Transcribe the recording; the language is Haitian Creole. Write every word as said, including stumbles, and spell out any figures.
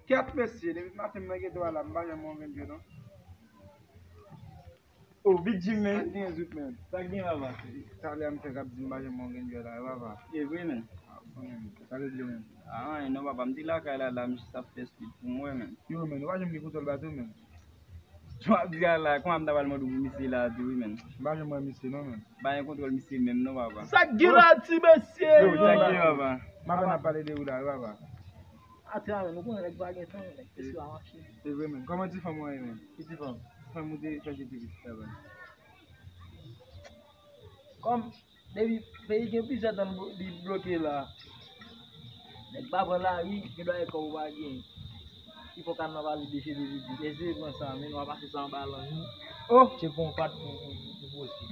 Kèt mesye, depi maten m nan geto a la, m pa janm wè yon grenn jwèt non. Oh, Big Jim, Sa man. k gen zout, men? Sa k gen, papa? Talè a m fè k ap di m pa janm wè yon grenn jwèt la, papa. E vre, men. Ah, bon, men, sa regle, men? Ah, non, papa, m te lakay la, la, m jis ap fè speed pou mwen, men. Yo, men, ou pa janm gen kontwòl bato, men. Jan ap di a la, kòman m ta pral mande pou misye la, tou, wi, men. M pa janm wè misye, non, men. Pa gen kontwòl misye menm, non, papa. Sa k gen la, ti mesye? Yo, sa k gen, papa? M apèn ap pale de ou la, wi, papa. Ati a, men, nou konnen nèg pa gen tan, men, nèg pesi pa mache. Se vre, men. Kòman ti fanm ou ye, men? Ki ti fanm? Ti fanm ou te fè kite pitit la, men. Kòm, depi peyi gen plizyè tan li bloke la, nèg pa pran lari, gen dwa e kòb ou pa gen. Ki fò kannaval li deje de vidi. Eseye pran sa, men nou va pase sa anba lang nou. Oh! Tcheke yon pat pou, pou, pou, pou poze.